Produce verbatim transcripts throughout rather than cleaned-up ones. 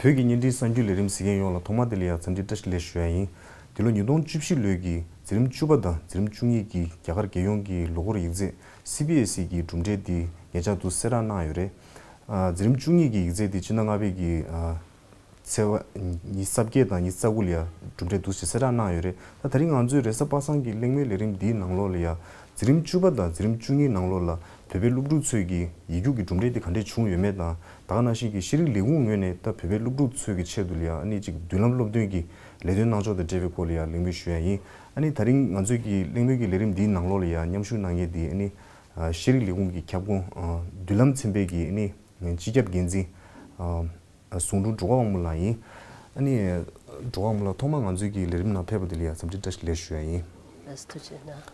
བོད་ཀྱི་བརྙན་འཕྲིན་གསར་འགྱུར་ལས་རིམ་གཟིགས་མཁན་ཡོངས་ལ་ཐོག་མ་དེ་ལ་ཡང་འཚམས་འདྲི་བཀྲ་ཤིས་བདེ་ལེགས་ཞུ་ཡ་ཡིན། འདི་ལོ་ཉིས་སྟོང་བཅུ་བཞི་ལོའི་གི་འཛིན་རིམ་བཅུ་པ་དང་འཛིན་རིམ་བཅུ་གཉིས་ཀྱི་རྒྱ་གར་རྒྱལ་ཡོངས་ཀྱི་ལོ་འཁོར་ཡིག་ཚད་སི་བི་ཨེས་ཨི་གི་གྲུབ་འབྲས་དེ་ཉེ་ཆར་དུ་གསལ་བསྒྲགས་གནང་ཡོད་རེད། ཨ། འཛིན་རིམ་བཅུ་གཉིས་ཀྱི་ཡིག་ཚད་དེ་ཕྱི་ཟླ་ལྔ་པའི་གི་ཨ། ཚེས་པ་ཉི་ཤུ་རྩ་བརྒྱད་དང་ཉི་ཤུ་རྩ་དགུ་ལ་ཡང་གྲུབ་འབྲས་འདུག་ཅེས་གསལ་བསྒྲགས་གནང་ཡོད་རེད། ད་དེ་རིང་ང་ཚོའི་རེས་གཟའ་པ་སངས་ཀྱི་གླེང་མོལ་ལས་རིམ་འདིའི་ནང་ལོགས་ལ་ཡང་འཛིན་རིམ་བཅུ་པ་དང་འཛིན་རིམ་བཅུ་གཉིས་ནང་ལོགས་ལ་བོད་པའི་སློབ་ཕྲུག་ཚོས་ཀྱི་ཡིག་རྒྱུགས་ཀྱི་གྲུབ་འབྲས་དེ་ག་འདྲས་བྱུང་ཡོད་མེད་དང་། ད་ག་ནང་བཞིན་གྱི་ཤེས་རིག་ལས་ཁུངས་ངོས་ནས་ད་བོད་པའི་སློབ་ཕྲུག་ཚོས་ཀྱི་ཆེད་དུ་ལ་ཡང་ཨ་ནི་ཅིག་མདུན་ལམ་སློབ་སྟོན་གྱི་ལས་དོན་གནང་ཕྱོགས་དང་འབྲེལ་བའི་སྐོར་ལ་ཡང་གླེང་མོལ་ཞུ་ཡ་ཡིན། ཨ་ནི་དེ་རིང་ང་ཚོའི་གི་གླེང་མོལ་གྱི་ལས་རིམ་འདིའི་ནང་ལོགས་ལ་ཡང་མཉམ་ཞུགས་གནང་མཁན་དེ་ཨ་ནི་ཤེས་རིག་ལས་ཁུངས་ཀྱི་ཁྱབ་ཁོངས་མདུན་ལམ་ཚན་པའི་གི་ཨ་ནི་སྤྱི་ཁྱབ་འགན་འཛིན། ཨ། ཟུང་དྲུང་འགྲོ་བ་དབང་མོ་ལགས་ཡིན། ཨ་ནི། འགྲོ་བ་དབང་མོ་ལགས་ཐོག་མར་ང་ཚོའི་གི་ལས་རིམ་ནང་ཕེབས་པ་དེ་ལ་ཡང་འཚམས་འདྲི་བཀྲ་ཤིས་བདེ་ལེགས་ཞུ་ཡ་ཡིན། ལགས་སོ། ཐུགས་རྗེ་གནང་།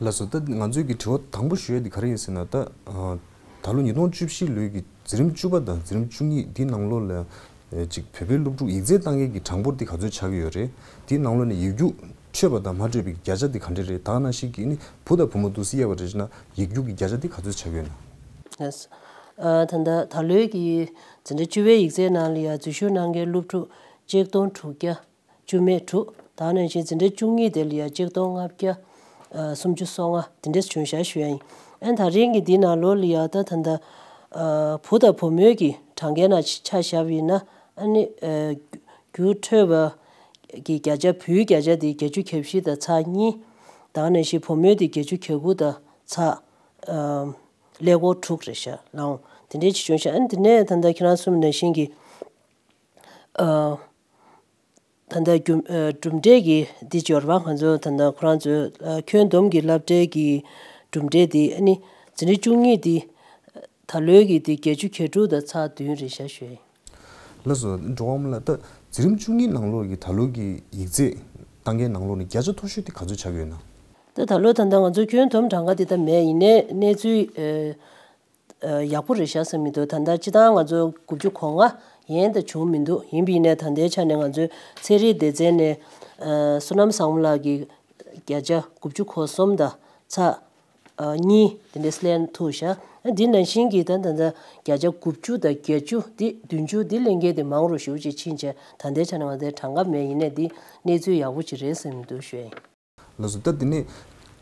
ལགས་སོ། ད་ང་ཚོའི་གི་དྲི་བ་དང་པོ་ཞུ་ཡ་དེ་ག་རེ་ཡིན་ཟེར་ན། ད། ཨ། ད་ལོ་ཉིས་སྟོང་བཅུ་བཞི་ལོའི་གི་འཛིན་རིམ་བཅུ་པ་དང་འཛིན་རིམ་བཅུ་གཉིས་འདིའི་ནང་ལོགས་ལ། ཨ། ཅིག་བོད་པའི་སློབ་ཕྲུག་ཡིག་ཚད་བཏང་མཁན་གྱི་གྲངས་འབོར་དེ་ག་ཚོད་ཆགས་ཀྱི་ཡོད་རེད། དེའི་ནང་ལོགས་ནས་ཡིག་རྒྱུགས་འཕྲོད་པ་དང་མ་འཕྲོད་པའི་བརྒྱ་ཆ་དེ་ག་འདྲས་རེད། ད་ག་ནང་བཞིན་གྱི་ཨ་ནི་བུ་དང་བུ་མོ་འདུག་སེ་དབྱེ་བ་རེ་བྱས་ན་ཡིག་རྒྱུགས་ཀྱི་བརྒྱ་ཆ་དེ་ག་ཚོད་ཆགས་ཀྱི་ཡོད་ན། ལགས་སོ། ཨ། ད་ལྟ་ད་ལོའི་གི་འཛིན་གྲྭ་བཅུ་པའི་ཡིག་ཚད་ནང་ལ་ཡང་འཛུལ་ཞུགས་གནང་མཁན་སློབ་ཕྲུག་ཆིག་སྟོང་དྲུག་བརྒྱ་བཅུ་མེད་དྲུག་ད་ག་ནང་བཞིན་འཛིན་གྲྭ་བཅུ་གཉིས་དེ་ལ་ཡང་ཆིག་སྟོང་ལྔ་བརྒྱ་སུམ་ཅུ་སོ་ལྔ་དེ་འདྲས་བྱུང་བཞག་ཞུ་ཡ་ཡིན། ཨ་ནི་ད་རིང་གི་འདི་ནང་ལོགས་ལ་ཡང་ད་ད་ལྟ་ཨ། བུ་དང་བུ་མོའི་གི་གྲངས་ཀའི་ནང་ཆ་བཞག་པ་ཡིན་ན་ཨ་ནི་ཨ། རྒྱུགས་འཕྲོད་པ་གི་བརྒྱ་ཆ་བུའི་བརྒྱ་ཆ་དེ་བརྒྱད་ཅུ་གྱ་བཞི་དང་ཚེག་གཉིས། ད་ག་ནང་བཞིན་བུ་མོའི་དེ་བརྒྱད་ཅུ་གྱ་དགུ་དང་ཚེག་ཨ། ཀླད་ཀོར་དྲུག་རེད་ཤག་ལགས། དེ་འདྲའི་ཅིག་བྱུང་ཤག་ཨ་ནི་དེ་ནས་ད་ལྟ་ཁྱེད་རང་གསུངས་ནང་བཞིན་གྱི་ཨ། ད་ལྟ་རྒྱུ་ཨ། གྲུབ་འབྲས་ཀྱི་འདི་འབྱོར་བ་ང་ཚོ་ད་ལྟ་ཁོ་རང་ཚོའི་ཨ། ཁྱོན་བསྡོམས་ཀྱི་སློབ་གྲྭའི་གི་གྲུབ་འབྲས་འདི་ཨ་ནི་འཛིན་གྲྭ་བཅུ་གཉིས་འདི་ད་ལོའི་གི་འདི་བརྒྱད་ཅུ་གྱ་དྲུག་དང་ཚེག་བདུན་རེད་ཤག་ཞུ་ཡ་ཡིན། ལགས་སོ། འགྲོ་བ་མི་ལ་ད་འཛིན་རིམ་བཅུ་གཉིས་ནང་ལོགས་ཀྱི་ད་ལོ་གི་ཡིག་ཚད་བཏང་མཁན་ནང་ལོགས་ནས་བརྒྱ་ཆ་མཐོ་ཤོས་དེ་ག་ཚོད་ཆགས་ཡོད་ན། ད་ད་ལོ་ད་ལྟ་ང་ཚོ་ཁྱོན་བསྡོམས་གྲངས་ཀ་དེ་ད་མེད། ཡིན་ནའི་གནས་ཚུལ་ཨ། ཨ། ཡག་པོ་རེད་ཤག་བསམ་གྱི་འདུག་ད་ལྟ་སྤྱི་བཏང་ང་ཚོ་དགུ་བཅུ་གོ་ལྔ་ཡན་ད་བྱུང་མི་འདུག་ཡིན་པ་ཡིན་ནའི་ད་ལྟའི་ཆ་ནས་ང་ཚོའི་ཚན་རིག་སྡེ་ཚན་ནས་ཨ། བསོད་ནམས་བཟང་མོ་ལགས་ཀྱིས་བརྒྱ་ཆ་དགུ་བཅུ་གོ་གསུམ་དང་ཚེག་ཨ། གཉིས་དེ་འདྲས་ལེན་ཐུབ་ཤག་ཨ། འདི་ནང་བཞིན་གྱི་ད་ད་ལྟ་བརྒྱ་ཆ་དགུ་བཅུ་དང་བརྒྱད་ཅུ་འདི་བདུན་ཅུ་འདི་ལེན་མཁན་དེ་མང་རུ་ཞེ་པོ་ཅིག་ཕྱིན་བྱས་ད་ལྟའི་ཆ་ནས་ང་ཚོའི་གྲངས་ཀ་མེད། ཡིན་ནའི་འདི་གནས་ཚུལ་ཡག་པོ་ཅིག་རེད་བསམ་གྱི་འདུག་ཞུ་ཡ་ཡིན། ལགས་སོ། ད་དེ་ནས་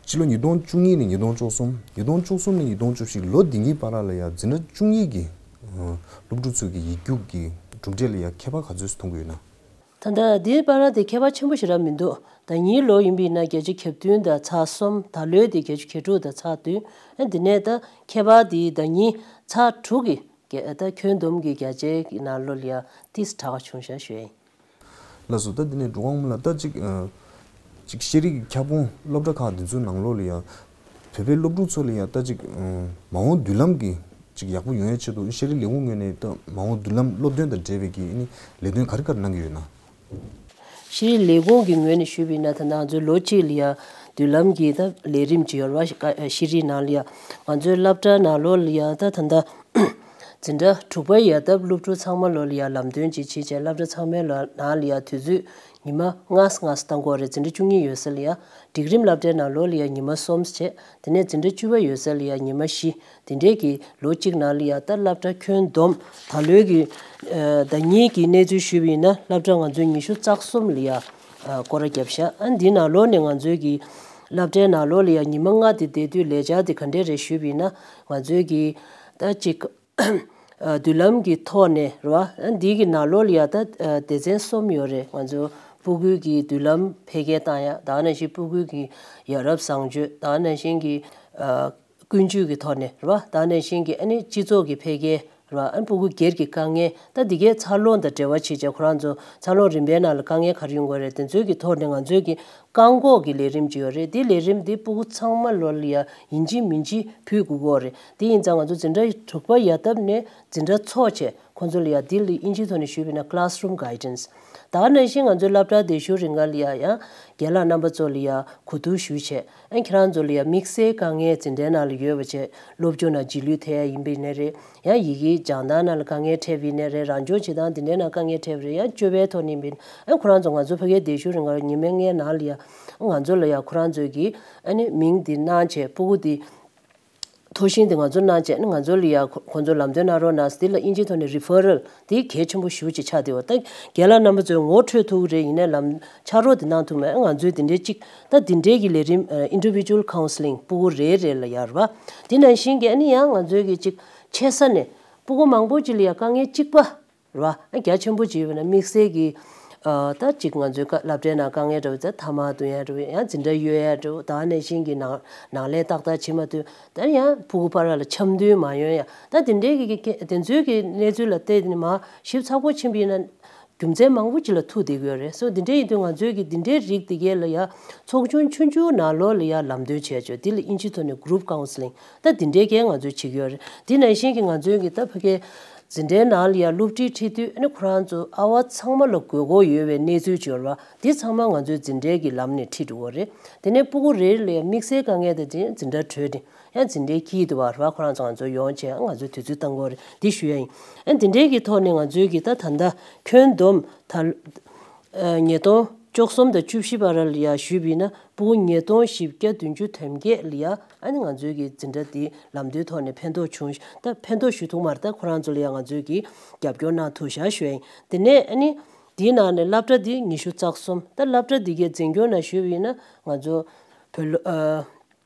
ཕྱི་ལོ་ཉིས་སྟོང་བཅུ་གཉིས་ནས་ཉིས་སྟོང་བཅུ་གསུམ། ཉིས་སྟོང་བཅུ་གསུམ་ནས་ཉིས་སྟོང་བཅུ་བཞི་ལོ་འདི་གཉིས་བར་ལ་ཡང་འཛིན་གྲྭ་བཅུ་གཉིས་ཀྱི་ཨ། སློབ་ཕྲུག་ཚོའི་གི་ཡིག་རྒྱུགས་ཀྱི་གྲུབ་འབྲས་ལ་ཡང་ཁྱད་པར་ག་ཚོད་མཐོང་གི་ཡོད་ན། ད་ལྟ་འདིའི་བར་དེ་ཁྱད་པར་ཆེན་པོ་ཞེ་དྲག་མི་འདུག་ཟླ་ཉིན་ལོ་ཡིན་པ་ཡིན་ན་བརྒྱ་ཆ་གྱ་བདུན་དང་ཚེག་གསུམ། ད་ལོའི་དེ་བརྒྱ་ཆ་གྱ་དྲུག་དང་ཚེག་བདུན། ཨ། འདི་ནས་ད་ཁྱད་པར་དེ་ཟླ་ཉིན་ཚེག་དྲུག་གི་ད་ཁྱོན་བསྡོམས་ཀྱི་བརྒྱ་ཆའི་ནང་ལོགས་ལ་ཡང་ཏིས་དྲག་བྱུང་ཤག་ཞུ་ཡ་ཡིན། ལགས་སོ། ད་འདི་ནས་འགྲོ་བ་མི་ལ་ད་ཅིག་ཨ། ཅིག་ཤེས་རིག་གི་ཁྱབ་ཁོངས་སློབ་གྲྭ་ཁག་འདི་ཚོའི་ནང་ལོགས་ལ་ཡང་བོད་པའི་སློབ་ཕྲུག་ཚོ་ལ་ཡང་ད་ཅིག་ཨ། མ་འོངས་མདུན་ལམ་གྱི་ཅིག་ཡག་པོ་ཡོང་ཡའི་ཆེད་དུ་ཤེས་རིག་ལས་ཁུངས་ངོས་ནས་ད་མ་འོངས་མདུན་ལམ་སློབ་སྟོན་དང་འབྲེལ་བའི་གི་ཨ་ནི་ལས་དོན་ག་རེ་ག་རེ་གནང་གི་ཡོད་ན། ཤེས་རིག་ལས་ཁུངས་ཀྱི་ངོས་ནས་ཞུས་པ་ཡིན་ན་ད་ལྟ་ང་ཚོའི་ལོ་གཅིག་ལ་ཡང་མདུན་ལམ་གྱི་ད་ལས་རིམ་ཅིག་ཡོད་རེད་བ། ཤེས་རིག་ནང་ལ་ཡང་ང་ཚོའི་སློབ་གྲྭ་ནང་ལོགས་ལ་ཡང་ད་ད་ལྟ་འཛིན་གྲྭ་དྲུག་པ་ཡར་ད་སློབ་ཕྲུག་ཚང་མ་ལོ་ལ་ཡང་ལམ་སྟོན་ཅིག་བྱེད་བྱས་སློབ་གྲྭ་ཚང་མའི་ལོ་ནང་ལ་ཡང་དུས་ཚོད་ཉི་མ་ལྔ་ལྔ་བཏང་དགོས་རེད། འཛིན་གྲྭ་བཅུ་གཉིས་ཡོད་ས་ལ་ཡང་སྒྲིག་རིམ་སློབ་གྲྭའི་ནང་ལོགས་ལ་ཡང་ཉི་མ་གསུམ་བྱས། དེ་ནས་འཛིན་གྲྭ་བཅུ་པ་ཡོད་ས་ལ་ཡང་ཉི་མ་བཞི། དེ་འདྲའི་གི་ལོ་གཅིག་ནང་ལ་ཡང་ད་སློབ་གྲྭ་ཁྱོན་བསྡོམས་ད་ལོའི་གི་ཨ། ཟླ་ཉིན་གྱི་གནས་ཚུལ་ཞུས་པ་ཡིན་ན་སློབ་གྲྭ་ང་ཚོའི་ཉི་ཤུ་རྩ་གསུམ་ལ་ཡང་ཨ། སྐོར་ར་བརྒྱབ་ཤག་ཨ། འདི་ནང་ལོགས་ནས་ང་ཚོའི་གི་སློབ་གྲྭའི་ནང་ལོགས་ལ་ཡང་ཉི་མ་ལྔ་དེ་བསྡད་དུས་ལས་འཆར་དེ་ག་འདྲས་རེད་ཞུས་པ་ཡིན་ན་ང་ཚོའི་གི་ད་ཅིག་ཨ། མདུན་ལམ་གྱི་ཐོག་ནས་རེད་བ། ཨ། འདི་གི་ནང་ལོགས་ལ་ཡང་ད་ཨ། སྡེ་ཚན་གསུམ་ཡོད་རེད། ང་ཚོ་སྤུ་གུའི་གི་མདུན་ལམ་འཕེལ་རྒྱས་བཏང་ཡ། ད་ག་ནང་བཞིན་སྤུ་གུའི་གི་ཡ་རབས་བཟང་སྤྱོད། ད་ག་ནང་བཞིན་གྱི་ཨ། ཀུན་སྤྱོད་ཀྱི་ཐོག་ནས་རེད་བ། ད་ག་ནང་བཞིན་གྱི་ཨ་ནི་སྤྱི་ཚོགས་ཀྱི་འཕེལ་རྒྱས་རེད་བ། ཨ་ནི་སྤུ་གུ་སྒེར་གྱི་དཀའ་ངལ། ད་འདི་གའི་འཚར་ལོངས་དང་འབྲེལ་བ་བྱེད་བྱས་ཁོ་རང་ཚོ་འཚར་ལོངས་རིམ་པའི་ནང་ལ་དཀའ་ངལ་ག་རེ་ཡོང་གི་རེད། དེ་ཚོའི་གི་ཐོག་ནས་ང་ཚོའི་གི་བཀག་འགོག་གི་ལས་རིམ་ཅིག་ཡོད་རེད། འདི་ལས་རིམ་འདི་སྤུ་གུ་ཚང་མ་ལོ་ལ་ཡ་ཡིན་གཅིག་མིན་གཅིག་ཕུལ་དགོས་ཀྱི་ཡོད་རེད། དེ་ཡིན་ཙང་ང་ཚོ་འཛིན་གྲྭ་དྲུག་པ་ཡར་བཏབ་ནས་འཛིན་གྲྭ་ཚོགས་བྱས་ཁོང་ཚོ་ལ་ཡ་འདི་ལ་དབྱིན་ཇིའི་ཐོག་ནས་ཞུས་པ་ཡིན་ན་classroom guidance། ད་ག་ནང་བཞིན་ང་ཚོའི་སློབ་གྲྭ་དེ་ཞུ་རིང་ག་ལ་ཡ་ཡང་རྒན་ལགས་རྣམ་པ་ཚོ་ལ་ཡ་གོ་བསྡུར་ཞུས་བྱས། ཨ། ཁྱེད་རང་ཚོ་ལ་ཡང་དམིགས་བསལ་དཀའ་ངལ་འཛིན་གྲྭའི་ནང་ལ་ཡོད་པ་བྱས། སློབ་སྦྱོང་ནང་རྗེས་ལུས་ཐེབས་ཡ་ཡིན་པ་ཡིན་ནའི་རེད། ཡང་ཡི་གེ་སྦྱང་སྟངས་ནང་ལ་དཀའ་ངལ་འཕྲད་པ་ཡིན་ནའི་རེད། རང་སྦྱོང་བྱེད་སྟངས་འདི་འདྲའི་ནང་དཀའ་ངལ་འཕྲད་པ་རེད། ཡང་སྤྱོད་པའི་ཐོག་ནས་ཡིན་པ་ཡིན་ན། ཨ། ཁོ་རང་ཚོ་ང་ཚོ་ཕ་གིའི་སྡེ་ཤོག་རིང་ག་ཉི་མ་ལྔའི་ནང་ལ་ཡང་ང་ཚོ་ལ་ཡང་ཁོ་རང་ཚོའི་གི་ཨ་ནི་མིང་འདི་གནང་བྱས་སྤུ་གུ་འདི་ ཐོ་ཤིང་དེ་ང་ཚོ་གནང་བྱས་ནས་ང་ཚོ་ལ་ཡ་ཁོ་ཁོ་ཚོ་ལམ་སྟོན་གནང་རོགས་གནང་། དེ་ལ་དབྱིན་ཇིའི་ཐོག་ནས་རི་ཕེ་རལ་དེ་གལ་ཆེན་པོ་ཞེ་པོ་ཅིག་ཆགས་བསྡད་པ། ད་རྒན་ལགས་རྣམ་པ་ཚོས་ངོ་འཕྲོད་ཐུབ་ཀྱི་རེད། ཡིན་ནའི་ལམ་ཕྱག་རོགས་དེ་གནང་ཐུབ་མེད། ང་ཚོས་དེ་འདྲའི་གཅིག་ད་དེ་འདྲའི་གི་ལས་རིམ་ཨ་individual counselling་སྤུ་གུ་རེ་རེ་ལ་ཡ་རེད་པ། དེ་ནང་བཞིན་གྱི་ཨ་ནི་ཡང་ང་ཚོའི་གི་གཅིག་ཆེ་ས་ནས་སྤུ་གུ་མང་པོ་ཅིག་ལ་ཡ་དཀའ་ངལ་གཅིག་པ་རེད་པ། ཨ་རྒྱ་ཆེན་པོ་ཅིག་ཡོད་ན་དམིགས་བསལ་གྱི་ཨ་ད་གཅིག་ང་ཚོའི་ཀ་སློབ་གྲྭའི་ནང་དཀའ་ངལ་འདྲ་བོ་ད་ཐ་མག་འཐུང་ཡ་འདྲ་བོ་ཡང་འཛིན་གྲྭ་གཡོལ་ཡ་འདྲ་བོ་ད་ག་ནང་བཞིན་གྱི་ནང་ནང་ལས་ཏག་ཏག་བྱེད་མ་ཐུབ། ད་ཡང་ཕྲུ་གུ་བར་ལ་འཆམ་མཐུན་མ་ཡོང་ཡ། ད་དེ་འདྲའི་གི་གི་དེ་ཚོའི་གི་གནས་ཚུལ་ལ་བལྟས་ནས་མར་ཞིབ་ཚགས་པོ་ཕྱིན་པ་ཡིན་ན་རྒྱུ་མཚན་མང་པོ་ཅིག་ལ་ཐུག་བསྡད་ཀྱི་ཡོད་རེད། སོ་དེ་འདྲའི་ཡིན་དུས་ང་ཚོའི་གི་དེ་འདྲའི་རིགས་དེ་གའི་ལ་ཡ་ཚོགས་ཆུང་ཆུང་ཆུང་ནང་ལོགས་ལ་ཡ་ལམ་སྟོན་བྱས་ཆོག་དེ་ལ་དབྱིན་ཇིའི་ཐོག་ནས་group counselling་ད་དེ་འདྲའི་གའི་ང་ཚོས་བྱེད་ཀྱི་ཡོད་རེད། དེ་ནང་བཞིན་གྱི་ང་ཚོའི་གི་ད་ཕ་གའི་འཛིན་གྲྭའི་ནང་ལ་ཡ་སློབ་ཁྲིད་ཁྲིད་དུས་ཨ་ནི་ཁོ་རང་ཚོ་ཨ་བ་ཚང་མ་ལ་དགོས་མཁོ་ཡོད་པའི་གནས་ཚུལ་ཅིག་ཡོད་རེད་པ། དེ་ཚང་མ་ང་ཚོའི་འཛིན་གྲྭའི་གི་ལམ་ནས་ཁྲིད་འགྲོ་གི་རེད། དེ་ནས་སྤུ་གུ་རེ་རེ་ལ་ཡ་དམིགས་བསལ་དཀའ་ངལ་དེ་དེ་འཛིན་གྲྭ་གྲོལ་ནས་ཡང་འཛིན་གྲྭའི་ཁྱི་དེ་བ་ར་ཁོ་རང་ཚོ་ང་ཚོ་ཡོང་བྱས་ང་ཚོས་དུས་ཚོད་བཏང་དགོས་རེད། འདི་ཞུ་ཡ་ཡིན། ཨ་འདི་འདྲའི་གི་ཐོག་ནས་ང་ཚོའི་གི་ད་ད་ལྟ་ཁྱོན་བསྡོམས་ད་ཉིས་སྟོང་བཅུ་གསུམ་དང་བཅུ་བཞི་བར་ལ་ཡ་ཞུས་པ་ཡིན་ན་སྤུ་གུ་ཉིས་སྟོང་བཞི་བརྒྱ་བདུན་ཅུ་དོན་བརྒྱད་ལ་ཡ་ཨ་ནི་ང་ཚོའི་གི་འཛིན་གྲྭ་འདི་ལམ་སྟོན་ཐོག་ནས་ཕན་ཐོགས་བྱུང་ད་ཕན་ཐོགས་ཞུ་ཐུབ་མ་རེད། ད་ཁོ་རང་ཚོ་ལ་ཡ་ང་ཚོའི་གི་རྒྱབ་སྐྱོར་གནང་ཐུབ་ཤག་ཞུ་ཡ་ཡིན། དེ་ནས་ཨ་ནི་འདིའི་ནང་ནས་སློབ་གྲྭ་འདི་ཉི་ཤུ་རྩ་གསུམ་ད་སློབ་གྲྭ་འདི་གའི་འཛིན་སྐྱོང་ནང་ཞུས་པ་ཡིན་ན་ང་ཚོ་བོད་ལོ་ཨ།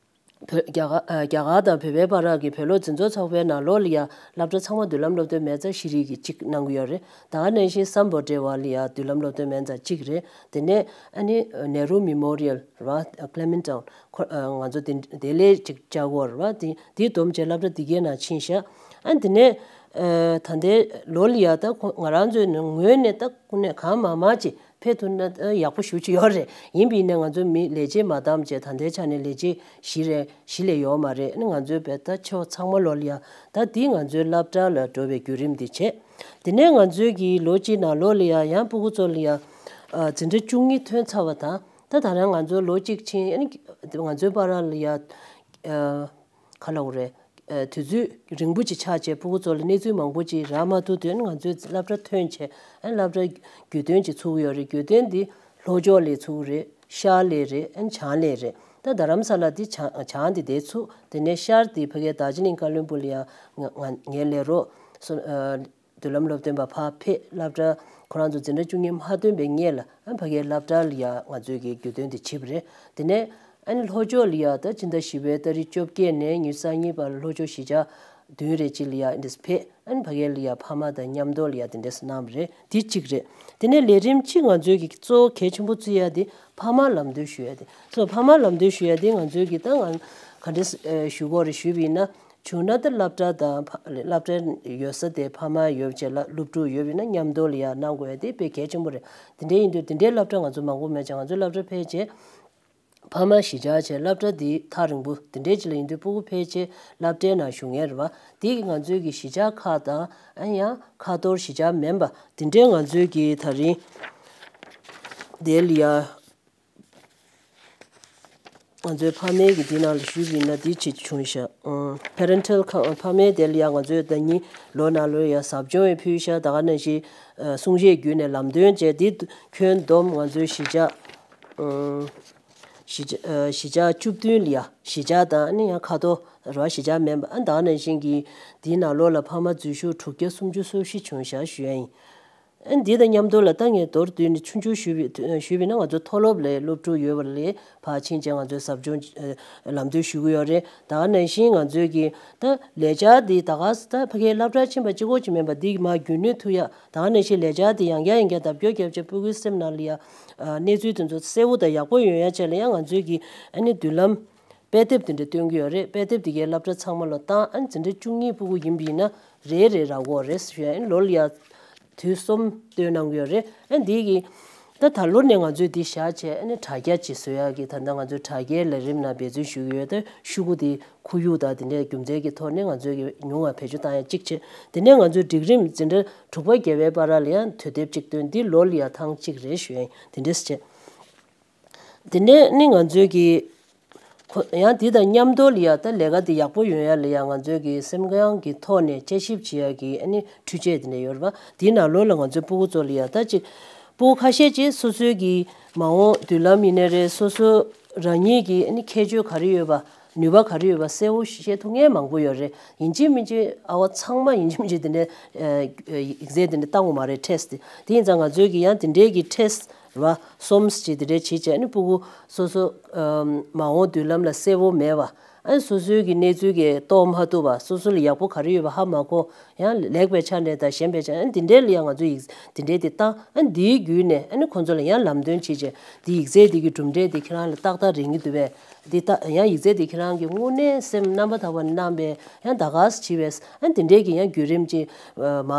བོད་རྒྱ་གར་ཨ་རྒྱ་གར་དང་བོད་པའི་བར་གྱི་བོད་ལོ་འཛིན་ཚོགས་ཚོགས་པའི་ནང་ལོགས་ལ་ཡ་སློབ་གྲྭ་ཚང་མ་མདུན་ལམ་སློབ་སྟོན་མེད་ཙང་ཤེས་རིག་གི་གཅིག་གནང་གི་ཡོད་རེད། ད་ག་ནང་བཞིན་སམ་བྷོ་ཊ་བ་ལ་ཡ་མདུན་ལམ་སློབ་སྟོན་མེད་ཙང་གཅིག་རེད། དེ་ནས་ཨ་ནི་ནེ་རུ་མི་མོ་རི་ཡལ་རེད་བ། ཀླེ་མེན་ཊའུན་ཁོ་ཨ་ང་ཚོ་དེ་དེ་ལས་གཅིག་བཅར་གྱི་ཡོད་རེད་བ། དེ་དེ་བསྡོམས་བྱས་སློབ་གྲྭ་དེ་གའི་ནང་ཕྱིན་ཤག་ཨ་དེ་ནས་ཨ་ད་ལྟའི་ལོ་ལ་ཡ་ད་ཁོ་ང་རང་ཚོའི་ངོས་ནས་ད་ཁོ་ནས་གང་མང་མང་ཅིག་ཕེབས་ཐུབ་ན་ཡག་པོ་ཞེ་པོ་ཅིག་ཡོད་རེད། ཡིན་པ་ཡིན་ནའི་ང་ཚོ་མི་ལས་བྱེད་མ་བདམས་བྱས་ད་ལྟའི་ཆ་ནས་ལས་བྱེད་བཞི་རེ་བཞི་ལས་ཡོད་མ་རེད། ཨ་ནི་ང་ཚོའི་བོད་ད་ཆོ་ཚང་མ་ལོ་ལ་ཡ་ད་འདི་ང་ཚོའི་སློབ་གྲྭ་ལ་འགྲོ་བའི་བརྒྱུད་རིམ་འདི་བྱས། དེ་ནས་ང་ཚོའི་གི་ལོ་གཅིག་ནང་ལོགས་ལ་ཡ་ཡང་སྤུ་གུ་ཚོ་ལ་ཡ་ཨ་འཛིན་གྲྭ་བཅུ་གཉིས་ཐོན་ཚར་བ་དང་ད་ད་རང་ང་ཚོ་ལོ་གཅིག་ཕྱིན་ཨ་ནི་ང་ཚོའི་བར་ལ་ཡ་ཨ། ག་ལབ་དགོས་རེད། ཨ་དུས་ཚོད་རིང་པོ་ཅིག་ཆགས་བྱས་སྤུ་གུ་ཚོ་ལ་གནས་ཚུལ་མང་པོ་ཅིག་རག་མ་ཐུབ་དུས་ང་ཚོའི་སློབ་གྲྭ་ཐོན་བྱས་ཨ་སློབ་གྲྭ་རྒྱུན་ཐོན་ཅིག་ཚུགས་ཡོད་རེད། རྒྱུན་ཐོན་འདི་ལྷོ་ཕྱོགས་ལ་ཚུགས་རེད། ཤར་ལ་རེད། ཨ་བྱང་ལ་རེད། ད་རྡ་རམ་ས་ལ་འདི་བྱང་བྱང་འདི་དེ་ཚུགས། དེ་ནས་ཤར་འདི་ཕ་གའི་རྡོ་རྗེ་གླིང་བཀའ་བློན་སྦུག་ལ་ཡ་ང་ང་ངའི་ལས་རོགས་སུ་ཨ། མདུན་ལམ་སློབ་སྟོན་པ་ཕར་ཕེབས། སློབ་གྲྭ་ཁོ་རང་ཚོ་འཛིན་གྲྭ་བཅུ་གཉིས་མ་ཐོན་པའི་སྔོན་ལ་ཨ་ཕ་གིའི་སློབ་གྲྭ་ལ་ཡ་ང་ཚོའི་གི་རྒྱུན་སྟོན་དེ་བྱས་པ་རེད། དེ་ནས་ཨ་ནི་ལྷོ་ཕྱོགས་ལ་ཡ་ད་ཕྱི་ཟླ་བཞི་པའི་ཏ་རིག་བཅོ་བརྒྱད་ནས་ཉི་ཤུ་རྩ་གཉིས་བར་ལྷོ་ཕྱོགས་གཞིས་ཆགས་བདུན་རེ་གཅིག་ལ་ཡ་འདི་ཕེབས། ཨ་ནི་ཕ་གི་ལ་ཡ་ཕ་མ་དང་མཉམ་དུ་ལ་ཡ་དེ་འདྲས་གནང་བ་རེད། དེ་གཅིག་རེད། དེ་ནས་ལས་རིམ་གཅིག་ང་ཚོའི་གི་གཙོ་བོ་གལ་ཆེན་པོ་བརྩི་ཡ་དེ་ཕ་མ་ལམ་སྟོན་ཞུ་ཡ་དེ། སོ་ཕ་མ་ལམ་སྟོན་ཞུ་ཡ་དེ་ང་ཚོའི་གི་ད་ང་ག་འདྲས་ཞུ་དགོས་རེད་ཞུས་པ་ཡིན་ན། བྱུང་ན་ད་སློབ་གྲྭ་དང་ཕ་སློབ་གྲྭ་ཡོད་ས་དེ་ཕ་མ་ཡོད་བྱས་ལ་སློབ་ཕྲུག་ཡོད་པ་ཡིན་ན་མཉམ་དུ་ལ་ཡ་གནང་དགོས་ཡ་དེ་དཔེ་གལ་ཆེན་པོ་རེད། དེ་འདྲའི་ཡིན་དུས་དེ་འདྲའི་སློབ་གྲྭ་ང་ཚོ་མང་པོ་མེད་ཅིང་ང་ཚོའི་སློབ་གྲྭ་ཕལ་ཆེར་ཕ་མ་གཞིས་ཆགས་བྱས་སློབ་གྲྭ་འདི་ཐག་རིང་པོ་དེ་འདྲའི་ཅིག་ལ་ཡིན་དུས་སྤུ་གུ་ཕལ་ཆེར་སློབ་གྲྭའི་ནང་བཞུགས་མཁན་རེད་བ། དེ་གི་ང་ཚོའི་གི་གཞིས་ཆགས་ཁག་དང་ཨ་ཡང་ཁ་ཐོར་གཞིས་ཆགས་མིན་པ་དེ་འདྲའི་ང་ཚོའི་གི་ད་རིང་དེ་ལ་ཡ། ང་ཚོའི་ཕ་མའི་གི་འདི་ནང་ལ་ཞུས་པ་ཡིན་ན་འདི་ཅིག་བྱུང་ཤག་ཨང་། པེ་རེན་ཊལ་ཁ་ཕ་མའི་དེ་ལ་ཡང་ང་ཚོས་ཟླ་ཉིན་ལོ་ནང་ལོ་ཡང་ཟབ་སྦྱོང་ཡང་ཕུལ་ཤག་ད་ག་ནང་བཞིན་ཨ་གསུང་བཤད་བརྒྱུད་ནས་ལམ་སྟོན་བྱས། འདི་ཁྱོན་བསྡོམས་ང་ཚོའི་གཞིས་ཆགས་ཨང་། གཞིས་ཆགས་ཨ་གཞིས་ཆགས་བཅུ་བདུན་ལ་ཡ་གཞིས་ཆགས་དང་ཨ་ནི་ཡང་ཁ་ཐོར་ར་གཞིས་ཆགས་མིན་པ་ཨ་ད་ག་ནང་བཞིན་གྱི་འདིའི་ནང་ལོགས་ལ་ཕ་མ་འཛུལ་ཞུགས་དྲུག་བརྒྱ་སུམ་ཅུ་སོ་བཞི་བྱུང་ཤག་ཞུ་ཡ་ཡིན། ཨ་འདི་དང་མཉམ་དུ་ལ་ད་ངས་མདོར་བསྡུས་ནས་ཆུང་ཆུང་ཞུས་པ་ཞུས་པ་ཡིན་ན་ང་ཚོ་མཐོ་སློབ་ལ་སློབ་ཕྲུག་ཡོད་པ་ལ་ཕར་ཕྱིན་བྱས་ང་ཚོས་ཟབ་སྦྱོང་ཨ་ལམ་སྟོན་ཞུ་གི་ཡོད་རེད། ད་ག་ནང་བཞིན་ང་ཚོའི་གི་ད་ལས་འཆར་འདི་ད་ག་ད་ཕ་གིའི་སློབ་གྲྭར་ཕྱིན་པ་གཅིག་པོ་ཅིག་མིན་པ་འདི་མར་རྒྱུན་ནུས་ཐུབ་ཡ། ད་ག་ནང་བཞིན་ལས་འཆར་འདི་ཡང་བསྐྱར་ཡང་བསྐྱར་ལྡབ་སྐྱོར་བརྒྱབ་བྱས་སྤུ་གུའི་སེམས་ནང་ལ་ཡ་ཨ་གནས་ཚུལ་དེ་ཚོ་གསལ་བོ་དང་ཡག་པོ་ཡོང་ཡ་ཆེད་ལ་ཡང་ང་ཚོའི་གི་ཨ་ནི་མདུན་ལམ། དཔེ་དེབ་དེ་འདྲ་སྟོན་གྱི་ཡོད་རེད། དཔེ་དེབ་དེ་གའི་སློབ་གྲྭ་ཚང་མ་ལ་བཏང་ཨ་ནི་འཛིན་གྲྭ་བཅུ་གཉིས་སྤུ་གུ་ཡིན་པ་ཡིན་ན་རེ་རེ་རག་གི་ཡོད་རེད་ཟེར་ཡ། ཨ་ནི་ལོ་ལ་ཡ་དུས་གསུམ་སྟོན་གནང་གི་ཡོད་རེད། ཨ་ནི་འདི་གི་ད་ད་ལོ་ནས་ང་ཚོས་འདི་བཞག་བྱས་ཨ་ནི་དྲ་རྒྱ་ཅིག་བཟོ་ཡ་གི་ད་ལྟ་ང་ཚོས་དྲ་རྒྱའི་ལས་རིམ་ནང་འབད་བརྩོན་ཞུ་གི་ཡོད། ད་ཤོག་གུ་དེ་ཁོར་ཡུག་དང་དེ་འདྲའི་རྒྱུ་མཚན་གྱི་ཐོག་ནས་ང་ཚོས་ཀྱི་ཉུང་བ་བེད་སྤྱོད་བཏང་ཡ་གཅིག་བྱས། དེ་ནས་ང་ཚོའི་སྒྲིག་རིམ་འཛིན་གྲྭ་དྲུག་པ་བརྒྱད་པའི་བར་ལ་ཡང་དུས་དེབ་གཅིག་སྟོན། འདི་ལོ་ལ་ཡ་ཐེངས་གཅིག་རེ་ཞུ་ཡ་ཡིན། དེ་འདྲས་བྱས། དེ་ནས་ནི་ང་ཚོའི་གི་ཁོ་ཡང་འདི་དང་མཉམ་དུ་ལ་ཡ་ད་ལས་ཀ་འདི་ཡག་པོ་ཡོང་ཡ་ལ་ཡ་ང་ཚོའི་གི་སེམས་ཁམས་ཀྱི་ཐོག་ནས་དཔྱད་ཞིབ་བྱེད་ཡ་གི་ཨ་ནི་འཕྲུལ་ཆས་དེ་འདྲ་ཡོད་རེད་པ། འདིའི་ནང་ལོགས་ལ་ང་ཚོའི་སྤུ་གུ་ཚོ་ལ་ཡ་ད་ཅིག་སྤུ་གུ་ཁ་ཤས་ཅིག་སོ་སོའི་གི་མ་འོངས་མདུན་ལམ་ཡིན་ནའི་རེད། སོ་སོ་རང་ཉིད་ཀྱི་ཨ་ནི་ཁྱད་ཆོས་ག་རེ་ཡོད་པ། ནུས་པ་ག་རེ་ཡོད་པ་གསལ་བོ་བཤད་ཐུབ་མཁན་མང་པོ་ཡོད་རེད། ཡིན་གཅིག་མིན་གཅིག་ཨ་བ་ཚང་མ་ཡིན་གཅིག་མིན་གཅིག་དེ་འདྲའི་ཡིག་ཚད་དེ་འདྲ་བཏང་དགོས་མ་རེད། ཊེ་སི་ཊི་དེ། དེ་ཡིན་ཙང་ང་ཚོས་ཀྱི་ཡང་དེ་འདྲའི་གི་ཊེ་སི་ཊི་རེད་བ། སོམས་ཅིག་དེ་འདྲའི་བྱེད་བྱས་ནི་སྤུ་གུ་སོ་སོ་མ་འོངས་མདུན་ལམ་ལ་གསལ་བོ་མེད་པ། ཨ་ནི་སོ་སོའི་གི་གནས་ཚུལ་གི་རྟོགས་མ་ཐུབ་པ། སོ་སོ་ལ་ཡག་པོ་ག་རེ་ཡོད་པ་ཧ་མ་གོ། ཡང་ལེགས་པའི་ཆ་ནས་དང་ཞན་པའི་ཆ་ནས། ཨ་ནི་དེ་འདྲའི་ལ་ཡང་ང་ཚོས་ཡིག་དེ་འདྲའི་དེ་བཏང་། ཨ་ནི་དེའི་བརྒྱུད་ནས་ཨ་ནི་ཁོང་ཚོ་ལ་ཡང་ལམ་སྟོན་བྱེད་བྱས། དེ་ཡིག་ཚད་དེ་གི་གྲུབ་འབྲས་དེ་ཁྱེད་རང་ལ་ཏག་ཏག་རེད་ངེས་འདུག་པས། འདི་ལྟ་ཡང་ཡིག་ཚད་དེ་ཁྱེད་རང་གི་དངོས་གནས་སེམས་རྣམ་པ་དག་པ་ནས་གནང་བས། ཡང་ད་ག་སེ་བྱས་པས། ཨ་ནི་དེ་འདྲའི་གི་ཡང་བརྒྱུད་རིམ་ཅིག་མ་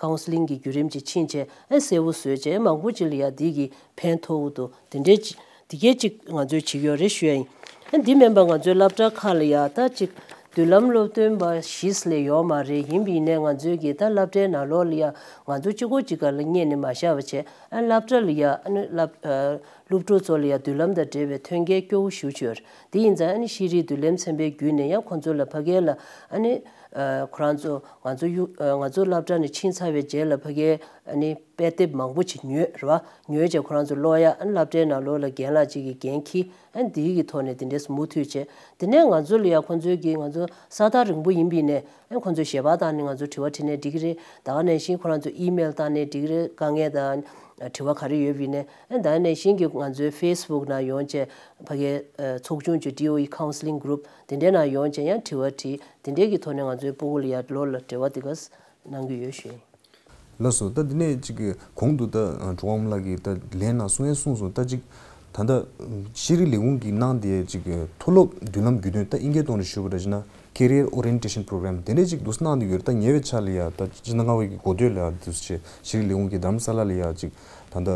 ཀའུན་སི་ལིང་གི་བརྒྱུད་རིམ་ཅིག་ཕྱིན་བྱས། ཨ་ནི་གསལ་བོ་བཟོས་བྱས། མང་པོ་ཅིག་ལ་ཡང་འདི་གི་ཕན་ཐོགས་འདུག་དེ་འདྲའི་ཅིག་དེ་གས་ཅིག་ང་ཚོས་བྱེད་ཀྱི་ཡོད་རེད་ཞུ་ཡ་ཡིན། ཨ་འདི་མིན་པ་ང་ཚོའི་སློབ་གྲྭ་ཁག་ལ་ཡ་ད་ཅིག་མདུན་ལམ་སློབ་སྟོན་པ་གཞི་ལས་ཡོད་མ་རེད། ཡིན་པ་ཡིན་ནའི་ང་ཚོའི་གི་ད་སློབ་གྲྭའི་ནང་ལོགས་ལ་ཡ་ང་ཚོ་གཅིག་པོ་གཅིག་ག་ལ་བསྙད་ནས་མ་བཞག་པ་བྱས། ཨ་སློབ་གྲྭ་ལ་ཡ་ཨ་ནི་སློབ་ཨ་སློབ་ཕྲུག་ཚོ་ལ་ཡ་མདུན་ལམ་དང་འབྲེལ་བའི་མཐུན་རྐྱེན་སྐྱོ་བོ་ཞེ་པོ་ཅིག་ཡོད་རེད། དེ་ཡིན་ཙང་ཨ་ནི་ཤེས་རིག་མདུན་ལམ་ཚན་པའི་བརྒྱུད་ནས་ཡང་ཁོང་ཚོ་ལ་ཕ་གི་ལ་ཨ་ནི་ཨ་ཁོ་རང་ཚོ་ང་ཚོ་གཡུ་ཨ་ང་ཚོ་སློབ་གྲྭ་ནས་ཕྱིན་ཚར་བའི་རྗེས་ལ་ཕ་གི་ཨ་ནི་དཔེ་དེབ་མང་པོ་ཅིག་ཉོས་རེད་བ། ཉོས་བྱས་ཁོ་རང་ཚོ་ཀློག་ཡ། ཨ་ནི་སློབ་གྲྭའི་ནང་ལོགས་ལ་རྒན་ལགས་གཅིག་གིས་འགན་འཁྱེར། ཨ་ནི་དེའི་གི་ཐོག་ནས་དེ་འདྲས་མུ་མཐུད་བྱས། དེ་ནས་ང་ཚོ་ལ་ཡ་ཁོང་ཚོའི་གི་ང་ཚོ་ས་ཐག་རིང་པོ་ཡིན་པ་ཡིན་ནའི། ཨ་ནི་ཁོང་ཚོས་ཞལ་པར་བཏང་ནས་ང་ཚོ་དྲི་བ་དྲིས་ནས་འགྲིག་གི་རེད། ད་ག་ནང་བཞིན་ཁོ་རང་ཚོ་ཨི་མེལ་བཏང་ནས་འགྲིག་གི་རེད། དཀའ་ངལ་དང་དྲི་བ་ག་རེ་ཡོད་པ་ཡིན་ནའི། ཨ་ནི་ད་ག་ནང་བཞིན་གི་ང་ཚོའི་ཕེ་སི་བུག་ནང་ཡོང་བྱས་ཕ་གིའི་ཚོགས་ཆུང་ཅིག་ཌི་ཨོ་ཨི་ཀའུན་སི་ལིང་གུ་རུབ་དེ་འདྲའི་ནང་ཡོང་བྱས་ཡང་དྲི་བ་དྲིས། དེ་འདྲའི་གི་ཐོག་ནས་ང་ཚོའི་སྤུ་གུ་ལ་ཡ་ལོ་ལ་འབྲེལ་བ་དེ་ག་གནང་གི་ཡོད་ཞུ། ལགས་སོ། ད་འདི་ནས་ཅིག་གོང་དུ་ད་གྲོགས་པོ་ལགས་ཀྱིས་ད་ལན་ནང་གསུང་ཡས་གསུངས་སོང་། ད་ཅིག་ད་ལྟ་ཤེས་རིག་ལས་ཁུངས་ཀྱིས་གནང་བསྡད་ཅིག་མཐོ་སློབ་མདུན་ལམ་བརྒྱུད་སྟོན། ད་ཨིན་སྐད་ཐོག་ནས་ཞུས་པ་འདྲ་ཞིག་ན་ཀེ་རི་ཡར་ཨོ་རི་ཡེན་ཊེ་ཤན་པོ་རོ་གྷ་རམ་དེ་འདྲས་ཅིག་འདུག་སེ་གནང་བསྡད་ཡོད་རེད། ད་ཉེ་བའི་ཆར་ལ་ཡ་ད་སྤྱི་ཟླ་ལྔ་པའི་གི་འགོ་སྟོད་ལ་ཡ་འདུག་སེ་ཤེས་རིག་ལས་ཁུངས་ཀྱིས་རྡ་རམ་ས་ལ་ལ་ཡ་ཅིག་ད་ལྟ་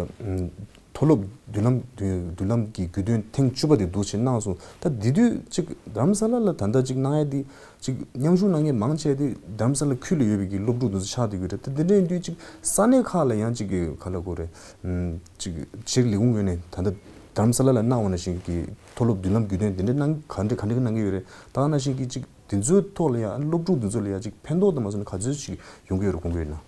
མཐོ་སློབ་མདུན་ལམ་མདུན་ལམ་གྱི་བརྒྱུད་སྟོན་ཐེངས་བཅུ་པ་དེ་འདུག་སེ་གནང་སོང་། ད་དེ་དུས་ཅིག་རྡ་རམ་ས་ལ་ལ་ད་ལྟ་ཅིག་གནང་ཡ་དེ་ཅིག་མཉམ་ཞུགས་གནང་མཁན་མང་ཆེ་དེ་རྡ་རམ་ས་ལ་ཁུལ་ལ་ཡོད་པའི་གི་སློབ་ཕྲུག་དེ་ཚོ་ཆགས་བསྡད་ཀྱི་རེད། ད་དེ་འདྲ་ཡིན་དུས་ཅིག་ས་གནས་ཁག་ལ་ཡང་ཅིག་གི་ག་ལབ་དགོས་རེད། ཨམ་ཅིག་ཤེས་རིག་ལས་ཁུངས་ངོས་ནས་ད་ལྟ་རྡ་རམ་ས་ལ་ལ་གནང་བ་ནང་བཞིན་གྱི་མཐོ་སློབ་མདུན་ལམ་བརྒྱུད་སྟོན་དེ་འདྲ་གནང་ག་འདྲ་ག་འདྲ་གནང་གི་ཡོད་རེད། ད་ག་ནང་བཞིན་གྱི་ཅིག་དེ་ཚོའི་ཐོག་ལ་ཡང་སློབ་ཕྲུག་དེ་ཚོ་ལ་ཡང་ཅིག་ཕན་ཐོགས་དང་མ་སོང་ན་ག་ཚོད་ཅིག་ཡོང་གི་ཡོད་རེད་དགོངས་ཀྱི་ཡོད་ན།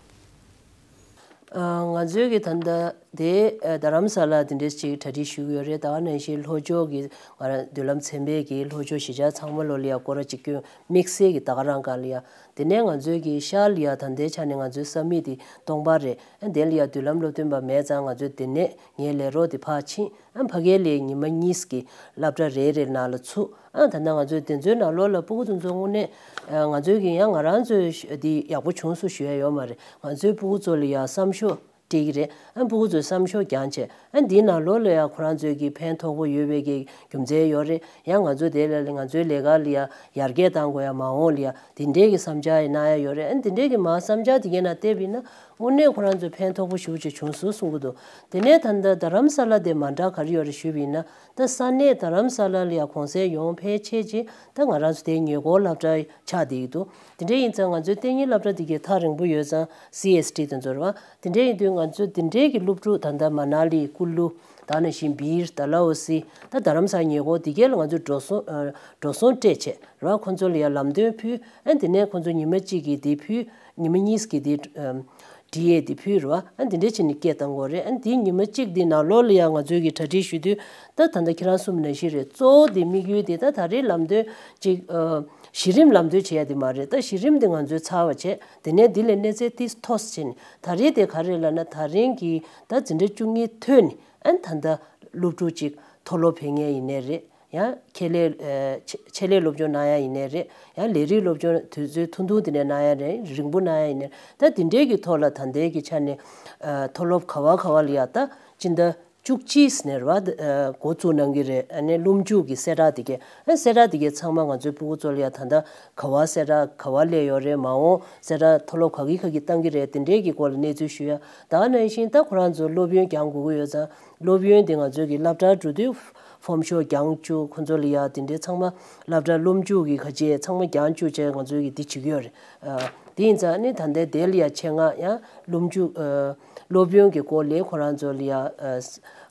ཨ་ང་ཚོའི་གི་ད་ལྟ་དེ་ཨ་རྡ་རམ་ས་ལ་དེ་འདྲས་ཅིག་གྲ་སྒྲིག་ཞུ་གི་ཡོད་རེད། ད་ག་ནང་བཞིན་ལྷོ་ཕྱོགས་ཀྱི་ང་རང་མདུན་ལམ་ཚན་པའི་གི་ལྷོ་ཕྱོགས་གཞིས་ཆགས་ཚང་མ་ལོ་ལ་ཡ་སྐོར་ར་གཅིག་སྐྱོད་དམིགས་བསལ་གྱི་ད་ག་རང་ག་ལ་ཡ། དེ་ནས་ང་ཚོའི་གི་ཤར་ལ་ཡ་ད་ལྟའི་ཆ་ནས་ང་ཚོའི་ས་མིག་དེ་སྟོང་པ་རེད། ཨ་དེ་ལ་ཡ་མདུན་ལམ་སློབ་སྟོན་པ་མེད་ཙང་ང་ཚོས་དེ་ནས་ངའི་ལས་རོགས་དེ་ཕར་ཕྱིན། ཨ་ཕ་གིར་ལ་ཉི་མ་གཉིས་ཀྱི་སློབ་གྲྭ་རེ་རེ་ནང་ལ་ཚུད། ཨ་ད་ལྟ་ང་ཚོའི་དེ་ཚོའི་ནང་ལོགས་ལ་སྤུ་གུ་དེ་ཚོ་དངོས་གནས་ཨ་ང་ཚོའི་གི་ཡང་ང་རང་ཚོའི་ཤ་འདི་ཡག་པོ་བྱུང་སོང་ཞུ་ཡ་ཡོད་མ་རེད། ང་ཚོའི་སྤུ་གུ་ཚོ་ལ་ཡ་བསམ་ཤོག་སྤྲད་ཀྱི་རེད། ཨ་སྤུ་གུ་ཚོས་བསམ་ཤོག་བརྒྱངས་བྱས། ཨ་འདིའི་ནང་ལོགས་ལ་ཡ་ཁོ་རང་ཚོའི་གི་ཕན་ཐོགས་པོ་ཡོད་པའི་གི་རྒྱུ་མཚན་ཡོད་རེད། ཡང་ང་ཚོ་དེ་ལ་ང་ཚོའི་ལས་ཀ་ལ་ཡ་ཡར་རྒྱས་གཏང་དགོས་ཡ་མ་འོངས་ལ་ཡ་དེ་འདྲའི་གི་བསམ་འཆར་ཡ་གནང་ཡ་ཡོད་རེད། ཨ་དེ་འདྲའི་གི་མ་བསམ་འཆར་དེ་གའི་ནང་བལྟས་པ་ཡིན་ན། དངོས་གནས་ཁོ་རང་ཚོ་ཕན་ཐོགས་པོ་ཞེ་པོ་ཅིག་བྱུང་སོང་གསུང་གི་འདུག་དེ་ནས་ད་ལྟ་རྡ་རམ་ས་ལ་དེ་མ་འདྲ་ག་རེ་ཡོད་རེད་ཞུས་པ་ཡིན་ན། ད་ས་གནས་རྡ་རམ་ས་ལ་ལ་ཡ་གུང་སེང་ཡོང་ཕལ་ཆེར་ཅིག་ད་ང་རང་ཚོ་དེའི་ཉེ་འཁོར་སློབ་གྲྭ་ཆགས་བསྡད་ཀྱི་འདུག་དེ་འདྲ་ཡིན་ཙང་ང་ཚོའི་གཏན་ཉིན་སློབ་གྲྭ་དེ་གའི་ཐག་རིང་པོ་ཡོད་ཙང་། སི་ཨེས་ཊི་དེ་ཚོ་རེད་བ། དེ་འདྲ་ཡིན་དུས་ང་ཚོ་དེ་འདྲའི་གི་སློབ་ཕྲུག་ད་ལྟ་མ་ན་ལི། ཀུ་ལུ། ད་ནང་བཞིན་སྦིར། ཌལ་ཧོ་སི། ད་རྡ་རམ་ས་ལ་ཉེ་འཁོར་དེ་གའི་ལ་ང་ཚོ་འགྲོ་སོང་ཨ་འགྲོ་སོང་སྤྲད་བྱས་རེད་བ། ཁོང་ཚོ་ལ་ཡ་ལམ་སྟོན་ཕུལ། ཨ་དེ་ནས་ཁོང་ཚོ་ཉི་མ་གཅིག་གི་དེ་ཕུལ། ཉི་མ་གཉིས་ཀྱི་དེ་ཨམ་བྲིས་ཡས་དེ་ཕུལ་རེད་བ། ཨ་དེ་འདྲ་བྱས་ནས་སྐད་བཏང་དགོས་རེད། ཨ་དེ་ཉི་མ་གཅིག་དེ་ནང་ལོགས་ལ་ཡང་ང་ཚོའི་གི་གྲ་སྒྲིག་ཞུ་དུས། ད་ད་ལྟ་ཁྱེད་རང་གསུངས་པ་ནང་བཞིན་རེད། གཙོ་བོ་དེ་དམིགས་ཡུལ་དེ་ད་ད་རེས་ལམ་སྟོན་ཅིག་ཨ་གཞི་རིམ་ལམ་སྟོན་བྱེད་ཡ་དེ་མ་རེད། ད་གཞི་རིམ་དེ་ང་ཚོས་ཚར་བ་བྱས། དེ་ནས་དེ་ལས་གནས་ཚད་ཏིས་མཐོ་ཙམ་བྱས་ནས། ད་རེས་དེ་ག་རེ་ལབ་ན། ད་རིང་གི་ད་འཛིན་གྲྭ་བཅུ་གཉིས་ཐོན་ནས། ཨ་ད་ལྟ་སློབ་ཕྲུག་ཅིག་མཐོ་སློབ་ཕེབས་མཁན་ཡིན་ནའི་རེད། ཡང་ཆེད་ལས་ཨ་ཆེ་ཆེད་ལས་སློབ་སྦྱོང་གནང་ཡ་ཡིན་ནའི་རེད། ཡང་ལས་རིགས་སློབ་སྦྱོང་དུས་ཚོད་ཐུང་ཐུང་དེ་འདྲ་གནང་ཡ་རེད། རིང་པོ་གནང་ཡ་ཡིན་ནའི། ད་དེ་འདྲའི་གི་ཐོག་ལ་ད་ལྟའི་གི་ཆ་ནས་ཨ་མཐོ་སློབ་ག་བ་ག་བ་ལ་ཡ་ད་སྤྱི་ཟླ་བཅུ་གཅིག་ནས་རེད་བ། ཨ་འགོ་བཙུགས་གནང་གི་རེད། ཨ་ནི་སློབ་འཇུག་གི་གསལ་བསྒྲགས་དེ་གས། ཨ་གསལ་བསྒྲགས་དེ་གས་ཚང་མ་ང་ཚོའི་སྤུ་གུ་ཚོ་ལ་ཡ་ད་ལྟ་ག་བ་གསལ་བསྒྲགས་ག་བ་སླེབས་ཡོད་རེད། མ་འོངས་གསལ་བསྒྲགས་མཐོ་སློབ་ག་གི་ག་གི་བཏང་གི་རེད། དེ་འདྲའི་གི་སྐོར་ལ་གནས་ཚུལ་ཞུ་ཡ། ད་ག་ནང་བཞིན་ད་ཁོ་རང་ཚོ་སློབ་ཡོན་རྒྱག་དགོས་ཀྱི་ཡོད་ཙང་། སློབ་ཡོན་དེ་ང་ཚོའི་གི་སློབ་གྲྭར་འགྲོ་དུས་ཧྥོམ་ཤོག་རྒྱག་བཅུག་ཁོང་ཚོ་ལ་ཡ་དེ་འདྲའི་ཚང་མ་སློབ་གྲྭ་སློབ་འཇུག་གི་ག་ཅེ་ཚང་མ་རྒྱག་བཅུག་བྱས་ང་ཚོའི་གི་དེ་བྱེད་ཀྱི་ཡོད་རེད། ཨ་དེ་ཡིན་ཙང་ནི་ད་ལྟའི་དེ་ལ་ཡ་ཆེད་མངགས་ཡང་སློབ་འཇུག་ཨ་སློབ་ཡོན་གྱི་སྐོར་ལ་ཁོ་རང་ཚོ་ལ་ཡ་ཨ་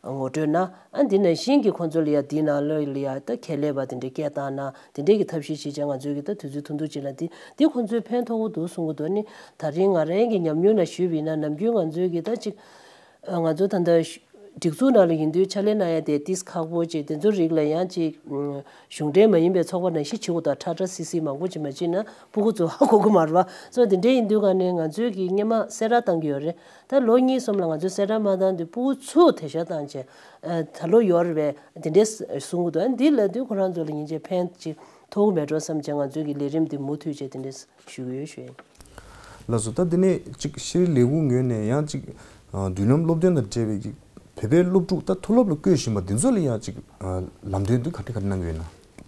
ངོ་སྤྲོད་གནང་། ཨ་འདི་ནང་བཞིན་གྱི་ཁོང་ཚོ་ལ་ཡ་དེའི་ནང་ལོགས་ལ་ཡ་ད་ཁྱད་ལས་པ་དེ་འདྲའི་སྐད་བཏང་ན་དེ་འདྲའི་གི་ཐབས་ཤེས་བྱེད་ཅིང་། ང་ཚོའི་གི་ད་དུས་ཚོད་ཐུང་ཐུང་ཅིག་ལ་དེ་དེ་ཁོང་ཚོའི་ཕན་ཐོགས་པོ་འདུག་གསུང་གི་འདུག་ནི་ད་རིང་ང་རང་གི་ཉམས་མྱོང་ལ་ཞུས་པ་ཡིན་ན། ནམ་རྒྱུན་ང་ཚོའི་གི་ད་ཅིག་ཨ་ང་ཚོ་ད་ལྟ་ སྒྲིག་འཛུགས་ནང་ལ་ཡིན་དུས་ཕྱག་ལས་གནང་ཡ་དེ་ཏིས་ཁག་པོ་ཅིག་དེ་ཚོ་རིགས་ལ་ཡང་ཅིག་གཞུང་འབྲེལ་མ་ཡིན་པའི་ཚོགས་པ་ནང་བཞིན་བྱེད་དགོས་དང་ཁྲ་ཁྲ་སི་སི་མང་པོ་ཅིག་མ་བྱེད་ན་སྤུ་གུ་ཚོ་ཧ་གོ་གི་མ་རེད་བ། སོ་དེ་འདྲའི་ཡིན་དུས་ག་ནས་ང་ཚོས་ཀྱི་སྔོན་མ་གསལ་བསྒྲགས་བཏང་གི་ཡོད་རེད། ད་ལོ་གཉིས་གསུམ་ལ་ང་ཚོས་གསལ་བསྒྲགས་མ་བཏང་དུས་སྤུ་གུ་ཚོ་དེ་ཤ་བཏང་བྱས་ད་ལོ་ཡོད་རེད་པས་དེ་འདྲའི་གསུང་གི་འདུག་འདི་ལབ་དུས་ཁོ་རང་ཚོ་ལ་ཡིན་ཅེ་ཕན་ཅིག་ཐོགས་མེད་འགྲོ་བསམ་བྱས་ང་ཚོས་ཀྱི་ལས་རིམ་འདི་མུ་མཐུད་བྱས་དེ་འདྲའི་ཞུ་གི་ཡོད་ཞུ་ཡིན། ལགས་སོ། ད་འདི་ནས་ཅིག་ཤེས་རིག་ལས་ཁུངས་ངོས་ནས་ཡང་ཅིག་མདུན་ལམ་སློབ་སྟོན་དང་འབྲེལ་བའི་ཅིག་བོད་པའི་སློབ་ཕྲུག་ད་མཐོ་སློབ་ལ་བསྐོས་བཞིན་པ་འདི་ཚོ་ལ་ཡང་ཅིག་ལམ་སྟོན་འདི་ག་འདྲ་ག་འདྲ་གནང་གི་ཡོད་ན།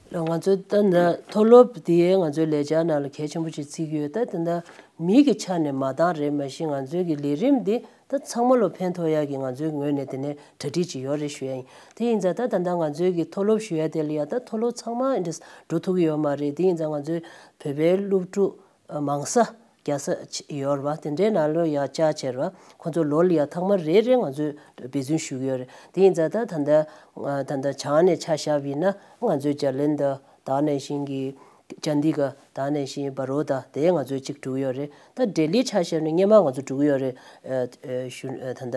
ལགས་ང་ཚོ་ད་ལྟ་མཐོ་སློབ་དེ་ང་ཚོའི་ལས་འཆར་ནང་ལ་གལ་ཆེན་པོ་ཅིག་བརྩི་གི་ཡོད། ད་ད་ལྟ་མིའི་གི་ཆ་ནས་མ་འདང་རེད། མ་གཞི་ང་ཚོའི་གི་ལས་རིམ་འདི་ད་ཚང་མ་ལ་ཕན་ཐོགས་ཡག་གི་ང་ཚོའི་ངོས་ནས་དེ་ནས་གྲ་སྒྲིག་ཅིག་ཡོད་རེད་ཞུ་ཡ་ཡིན། དེ་ཡིན་ཙང་ད་ད་ལྟ་ང་ཚོའི་གི་མཐོ་སློབ་ཞུ་ཡ་དེ་ལ་ཡ་ད་མཐོ་སློབ་ཚང་མ་འདྲ་འགྲོ་ཐུབ་ཀྱི་ཡོད་མ་རེད། དེ་ཡིན་ཙང་ང་ཚོའི་བོད་པའི་སློབ་ཕྲུག་མང་ས་རྒྱ་ས་ཡོད་རེད་བ། དེ་འདྲའི་ནང་ལོགས་ཡ་བཅར་བྱས་རེད་བ། ཁོང་ཚོ་ལོ་ལ་ཡ་ཐེངས་མ་རེ་རེ་ང་ཚོས་འབད་བརྩོན་ཞུ་གི་ཡོད་རེད། དེ་ཡིན་ཙང་ད་ད་ལྟ་ད་ལྟ་བྱང་ནས་ཆ་བཞག་པ་ཡིན་ན་ང་ཚོའི་ཇ་ལན་དང་ད་ག་ནང་བཞིན་གྱི་ཅན་དི་ག་ད་ག་ནང་བཞིན་བ་རོ་ད་དེ་ང་ཚོས་གཅིག་འགྲོ་གི་ཡོད་རེད། ད་ལྡི་ལི་ཆ་བཞག་ན་སྔོན་མ་ང་ཚོ་འགྲོ་གི་ཡོད་རེད། ཨ་ཨ་གཞོན་ཨ་ད་ལྟ་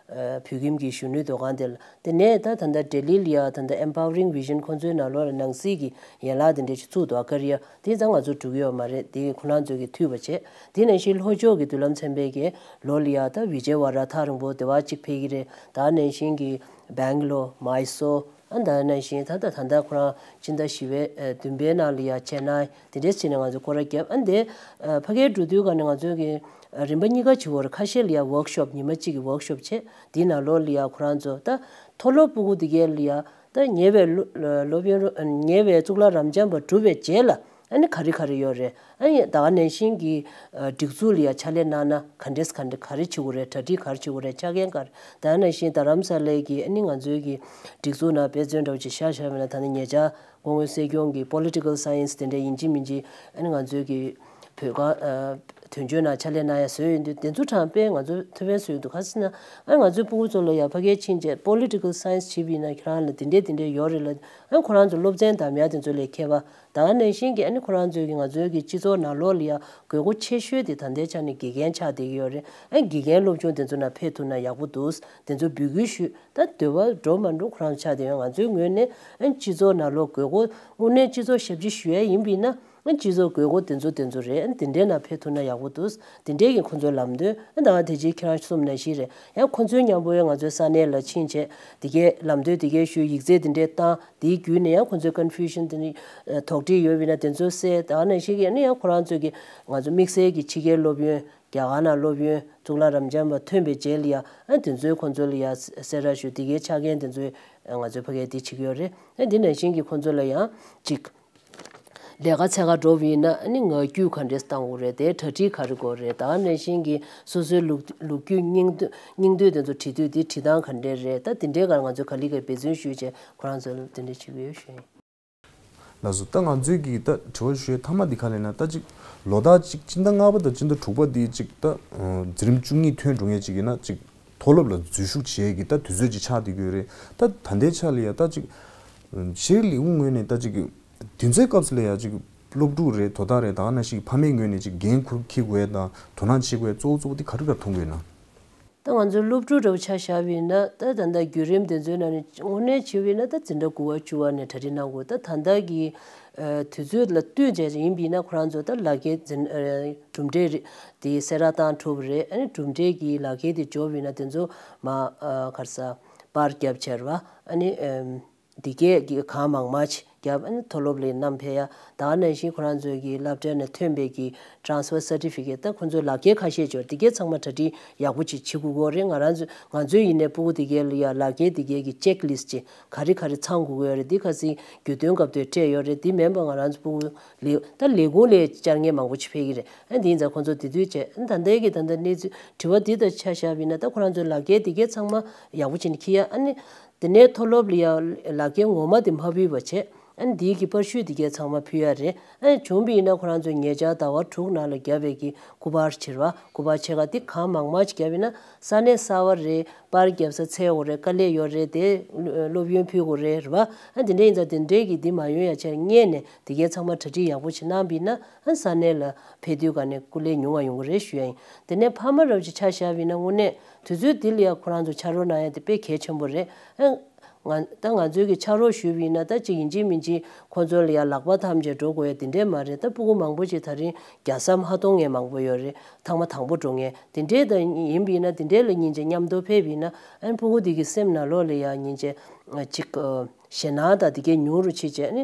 ཨ་བོད་ཁྱིམ་གྱི་གཞོན་ནུའི་འདུ་ཁང་དེ་ལ། དེ་ནས་ད་ད་ལྟ་ལྡི་ལི་ལ་ཡ་ད་ལྟ་Empowering Vision ཁོང་ཚོའི་ནང་ལོགས་ལ་ནང་སྲིད་ཀྱི་ཡན་ལག་དེ་འདྲ་ཞིག་བཙུགས་འདུག་ཨ་ཀ་རི་ཡ། དེ་ཙང་ང་ཚོ་འགྲོ་གི་ཡོད་མ་རེད། དེ་ཁོ་རང་ཚོ་གི་འཐུས་པ་བྱས། དེ་ནང་བཞིན་ལྷོ་ཕྱོགས་ཀྱི་མདུན་ལམ་ཚན་པའི་གི་ལོ་ལ་ཡ་ད་བི་ཇེ་ཝ་ར་ཐག་རིང་པོ་དེ་བ་གཅིག་ཕེབས་ཀྱི་རེད། ད་ནང་བཞིན་གྱི་སྦེང་ལོར། མའི་སོར། ཨ་ད་ནང་བཞིན་ད་ལྟ་ད་ལྟ་ཁོ་རང་སྤྱི་ཟླ་བཞི་པའི་ཨ་བདུན་པའི་ནང་ལ་ཡ་ཅེ་ནའི་དེ་འདྲས་བྱས་ནས་ང་ཚོ་སྐོར་ར་བརྒྱབ། ཨ་འདི་ཨ་ཕ་གིར་འགྲོ་དུས་ག་ནས་ང་ཚོ་གི་ཨ་རིམ་པ་གཉིས་ཀ་བྱེད་དགོས་རེད། ཁ་ཤས་ལ་ཡ་ཝོག་ཤོབ་ཉི་མ་གཅིག་གི་ཝོག་ཤོབ་བྱས། དེའི་ནང་ལོགས་ལ་ཡ་ཁོ་རང་ཚོ་ད་མཐོ་སློབ་ཕྲུ་གུ་དེ་གའི་ལ་ཡ་ད་ཉེ་བའི་སློབ་སློབ་ཡོན་ཉེ་བའི་གཙུག་ལག་རབ་འབྱམས་པ་གྲུབ་པའི་རྗེས་ལ་ཨ་ནི་ག་རེ་ག་རེ་ཡོད་རེད། ཨ་ནི་ད་ག་ནང་བཞིན་གྱི་ཨ་སྒྲིག་འཛུགས་ལ་ཡ་ཕྱག་ལས་གནང་ན་ག་འདྲས་ག་འདྲས་ག་རེ་བྱེད་དགོས་རེད། གྲ་སྒྲིག་ག་རེ་བྱེད་དགོས་རེད། ཆ་རྐྱེན་ག་རེ། ད་ག་ནང་བཞིན་རྡ་རམ་ས་ལའི་གི་ཨ་ནི་ང་ཚོའི་གི་སྒྲིག་འཛུགས་ནང་དཔེ་མཚོན་འདྲ་བོ་ཅིག་བཞག་བཞག་པ་ན་ད་ནི་ཉེ་ཆར་སྐུ་ངོ་སྲིད་སྐྱོང་གི་Political Science དེ་འདྲ་ཡིན་གཅིག་མིན་གཅིག་ཨ་ནི་ང་ཚོའི་གི་བོད་ཁང་ཨ་དོན་གཅོད་ནང་ཕྱག་ལས་གནང་ཡ་བཟོས་ཡོད་དུས་དེ་ཚོ་གྲངས་དཔེ་ང་ཚོ་ཐུགས་ཕན་གསོས་འདུག་ག་ཟེར་ན་ཨ་ང་ཚོའི་སྤུ་གུ་ཚོ་ལ་ཡ་ཕ་གིར་ཕྱིན་བྱས་Political Science བྱེད་པ་ཡིན་ན་ཁྱེད་རང་ལ་དེ་འདྲས་དེ་འདྲས་ཡོད་རེད་ལ། ཨ་ཁོ་རང་ཚོ་སློབ་ཚན་འདམ་ཡ་དེ་ཚོ་ལས་ཁྱད་པར། ད་ག་ནང་བཞིན་གྱི་ཨ་ནི་ཁོ་རང་ཚོའི་གི་ང་ཚོའི་གི་སྤྱི་ཚོགས་ནང་ལོགས་ལ་ཡ་དགོས་མཁོ་ཆེ་ཤོས་དེ་ད་ལྟའི་ཆ་ནས་དགེ་རྒན་ཆགས་བསྡད་ཀྱི་ཡོད་རེད། ཨ་དགེ་རྒན་སློབ་སྦྱོང་དེ་ཚོ་ནང་ཕེབས་ཐུབ་ན་ཡག་པོ་འདུག་དེ་ཚོ་འབོད་སྐུལ་ཞུས། ད་འདོད་པ་འགྲོ་མ་འགྲོ་ཁོ་རང་ཆགས་བསྡད་ཡོད། ང་ཚོའི་ངོས་ནས་ཨ་སྤྱི་ཚོགས་ནང་ལོགས་དགོས་མཁོ་དངོས་གནས་སྤྱི་ཚོགས་ཞབས་ཕྱི་ཞུ་ཡ་ཡིན་པ་ཡིན་ན། ཨ་སྤྱི་ཚོགས་དགོས་མཁོ་དེ་ཚོ་དེ་ཚོ་རེད། ཨ་དེ་འདྲའི་ནང་ཕེབས་ཐུབ་ན་ཡག་པོ་འདུག་དེ་འདྲའི་གི་ཁོ་ཚོའི་ལམ་སྟོན་ཨ་ད་དེ་རྗེས་ཁྱེད་རང་གསུངས་ནང་བཞིན་རེད། ཡང་ཁོ་ཚོའི་མཉམ་པོ་ཡང་ང་ཚོའི་ས་གནས་ལ་ཕྱིན་བྱས་དེ་གའི་ལམ་སྟོན་དེ་གའི་ཞུས། ཡིག་ཚད་དེ་འདྲའི་བཏང་། དེའི་བརྒྱུད་ནས་ཡང་ཁོ་ཚོའི་Confucian དེ་ནི་དོགས་འདྲི་ཡོད་པ་ཡིན་ན་དེ་ཚོ་བསལ། ད་ག་ནང་བཞིན་གི་ཨ་ནི་ཡང་ཁོ་རང་ཚོའི་གི་ང་ཚོ་དམིགས་བསལ་གྱི་ཕྱི་རྒྱལ་སློབ་ཡོན་རྒྱ་གར་ནང་སློབ་ཡོན་གཙུག་ལག་རབ་འབྱམས་པ་ཐོན་པའི་རྗེས་ལ་ཡང་ཨ་དེ་ཚོའི་ཁོ་ཚོ་ལ་ཡང་གསལ་བསྒྲགས་ཞུས། དེ་གའི་ཆ་རྐྱེན་དེ་ཚོའི་ང་ཚོའི་ཕ་གིར་དེ་བྱེད་ཀྱི་ཡོད་རེད། ཨ་དེ་ནང་བཞིན་གྱི་ཁོ་ཚོ་ལ་ཡང་ཅིག་ལས་ཀ་འཚོལ་ག་འགྲོ་བ་ཡིན་ན་ཨ་ནི་ངག་རྒྱུན་ག་འདྲས་བཏང་དགོས་རེད། དེའི་གྲ་སྒྲིག་ག་རེ་དགོས་རེད། ད་ག་ནང་བཞིན་གྱི་སོ་སོའི་ལོ་ལོ་རྒྱུས་སྙིང་བསྡུས་སྙིང་བསྡུས་དེ་ཚོ་བྲིས་དུས་དེ་བྲིས་སྟངས་ག་འདྲས་རེད། ད་དེ་འདྲའི་སྒང་ང་ཚོས་ག་ལེ་ག་འབད་བརྩོན་ཞུས་བྱས་ཁོ་རང་ཚོ་ལ་དེ་འདྲས་བྱེད་ཀྱི་ཡོད་ཞུ་ཡིན། ལགས་སོ། ད་ང་ཚོས་ཀྱི་ད་དྲི་བ་ཞུ་ཡའི་མཐའ་མ་འདི་ག་ལ་ཡིན་ན་ད་ཅིག་ལོ་ལྟར་ཅིག་སྤྱི་ཟླ་ལྔ་པ་དང་སྤྱི་ཟླ་དྲུག་པ་འདི་ཅིག་ད་འཛིན་རིམ་བཅུ་གཉིས་ཐོན་འགྲོ་མཁན་ཅིག་ཡིན་ན་ཅིག་མཐོ་སློབ་ལ་འཛུལ་ཞུགས་བྱེད་ཀྱི་ད་དུས་ཚོད་ཅིག་ཆགས་བསྡད་ཀྱི་ཡོད་རེད། ད་ད་ལྟའི་ཆ་ལ་ཡ་ད་ཅིག་ཤེས་རིག་ལས་ཁུངས་ངོས་ནས་ད་ཅིག་དུས་ཚོད་སྐབས་སུ་ལ་ཡ་ཅིག་སློབ་ཕྲུག་རེད། དོ་བདག་རེད། ད་ག་ནང་བཞིན་ཕ་མའི་ངོས་ནས་ཅིག་འགན་འཁུར་འཁྱེར་དགོས་ཡ་དང་དོ་སྣང་བྱེད་དགོས་ཡ་གཙོ་བོ་གཙོ་བོ་དེ་ག་རེ་ག་རེ་མཐོང་གི་ཡོད་ན། ད་ང་ཚོའི་སློབ་ཕྲུག་འདྲ་བོ་ཆ་བཞག་པ་ཡིན་ན་ད་ད་ལྟ་བརྒྱུད་རིམ་དེ་ཚོའི་ནང་ནས་དངོས་གནས་བྱས་པ་ཡིན་ན་ད་འཛིན་གྲྭ་དགུ་པ་བཅུ་པ་ནས་གྲ་སྒྲིག་གནང་དགོས། ད་ད་ལྟ་གི་ཨ་དུས་ཚོད་ལ་བསྟུན་བྱས་ཡིན་པ་ཡིན་ན་ཁོ་རང་ཚོ་ད་ལག་འཁྱེར་འཛིན་ཨ་གྲུབ་འབྲས་རེ་དེ་གསལ་བསྒྲགས་བཏང་གྲུབ་པ་རེད། ཨ་ནི་གྲུབ་འབྲས་ཀྱི་ལག་འཁྱེར་དེ་འབྱོར་བ་ཡིན་ན་དེ་ཚོ་མ་ཨ་ག་རེ་ཟ་པར་བརྒྱབ་བྱས་རེད་བ། ཨ་ནི་ཨམ། འདི་གས་ཀྱི་གང་མང་མང་ཅིག་བརྒྱབ། ཨ་ནི་མཐོ་སློབ་ལ་བསྣམས་ཕེབས་ཡ། ད་ག་ནང་བཞིན་ཁོ་རང་ཚོའི་གི་སློབ་གྲྭ་ནས་ཐོན་པའི་གི་transfer certificate ད་ཁོ་ཚོའི་ལག་འཁྱེར་ཁ་ཤས་ཅིག་ཡོད་རེད། འདི་གས་ཚང་མ་གྲ་སྒྲིག་ཡག་པོ་ཅིག་བྱེད་དགོས་ཀྱི་ཡོད་རེད། ང་རང་ཚོ་ང་ཚོའི་ཡིན་ནའི་སྤུ་གུ་འདི་གས་ལ་ཡ་ལག་འཁྱེར་འདི་གས་ཀྱི་checklist ཅིག་ག་རེ་ག་རེ་ཚང་དགོས་ཀྱི་ཡོད་རེད། འདི་ཁ་སང་གྱོད་དོན་སྐབས་དུ་སྤྲད་ཡོད་རེད། འདི་མིན་པ་ང་རང་ཚོ་སྤུ་གུ་ལས་ད་ལས་ཁུངས་ལས་བཅར་མཁན་མང་པོ་ཅིག་ཕེབས་ཀྱི་རེད། ཨ་འདི་ཡིན་ཙང་ཁོ་ཚོ་དེ་དུས་བྱས་ཨ་ད་ལྟའི་གི་ད་ལྟ་གནས་ཚུལ་དྲི་བ་འདི་ལྟར་ཆ་བཞག་པ་ཡིན་ན་ད་ཁོ་རང་ཚོའི་ལག་འཁྱེར་འདི་གས་ཚང་མ་ཡག་པོ་བྱས་ནས་འཁྱེར་ཡ། ཨ་ནི། དེ་ནས་མཐོ་སློབ་ལ་ཡང་ལག་འཁྱེར་ངོ་མ་དེ་མ་ཕུལ་བ་བྱས། ཨ་ནི་འདིའི་གི་པར་བཤུས་དེ་གས་ཚང་མ་ཕུལ་ཡ་རེད། ཨ་ནི་བྱུང་བ་ཡིན་ན་ཁོ་རང་ཚོས་ཉེ་ཆར་ཟླ་བ་དྲུག་ནང་ལ་བརྒྱབ་པའི་གི་སྐུ་པར་བྱེད་ར། སྐུ་པར་ཕྱེད་ཀ་དེ་གང་མང་མང་ཞིག་བརྒྱབ་ཡིན་ན་ས་གནས་གསར་པ་རེད། པར་བརྒྱབ་ས་འཚོལ་དགོས་རེད། དཀའ་ལས་ཡོད་རེད། དེ་སློབ་ཡོན་ཕུལ་དགོས་རེད། རེད་པ། ཨ་དེ་འདྲ་ཡིན་ཙང་དེ་འདྲའི་གི་འདི་མ་ཡོང་ཡ་ཆེད་སྔོན་ནས་དེ་གས་ཚང་མ་གྲ་སྒྲིག་ཡག་པོ་བྱེད་གནང་བ་ཡིན་ན། ཨ་ས་གནས་ལ་ཕེབས་དུས་ག་ནས་སྐུ་ལས་ཉུང་བ་ཡོང་གི་རེད་ཞུ་ཡ་ཡིན། དེ་ནས་ཕ་མ་རབ་ཅིག་ཆ་བཞག་པ་ཡིན་ན་དངོས་གནས་དུས་ཚོད་འདི་ལ་ཡ་ཁོ་རང་ཚོ་ཕྱག་རོགས་གནང་ཡ་དེ་དཔེ་གལ་ཆེན་པོ་རེད། ཨ་ང་ད་ང་ཚོའི་གི་ཕྱག་རོགས་ཞུས་པ་ཡིན་ན་ད་ཅིག་ཡིན་གཅིག་མིན་གཅིག་ཁོ་ཚོ་ལ་ཡ་ལག་པ་འཐམ་བྱས་འགྲོ་དགོས་ཡ་དེ་འདྲས་མ་རེད། ད་སྤུ་གུ་མང་པོ་ཅིག་ད་རིང་རྒྱལ་ས་མ་གཏོང་མཁན་མང་པོ་ཡོད་རེད། ཐེངས་མ་དང་པོ་འགྲོ་མཁན་དེ་འདྲས་ད་ཡིན་པ་ཡིན་ན་དེ་འདྲས་ལ་སྙིང་རྗེ། མཉམ་དུ་ཕེབས་པ་ཡིན་ན་ཨ་ནི་སྤུ་གུ་དེ་གི་སེམས་ནང་ལོགས་ལ་ཡ་སྙིང་རྗེ་ཅིག་ཞེད་སྣང་དང་དེ་གས་ཉུང་རུ་བྱེད་བྱས་ཨ་ནི་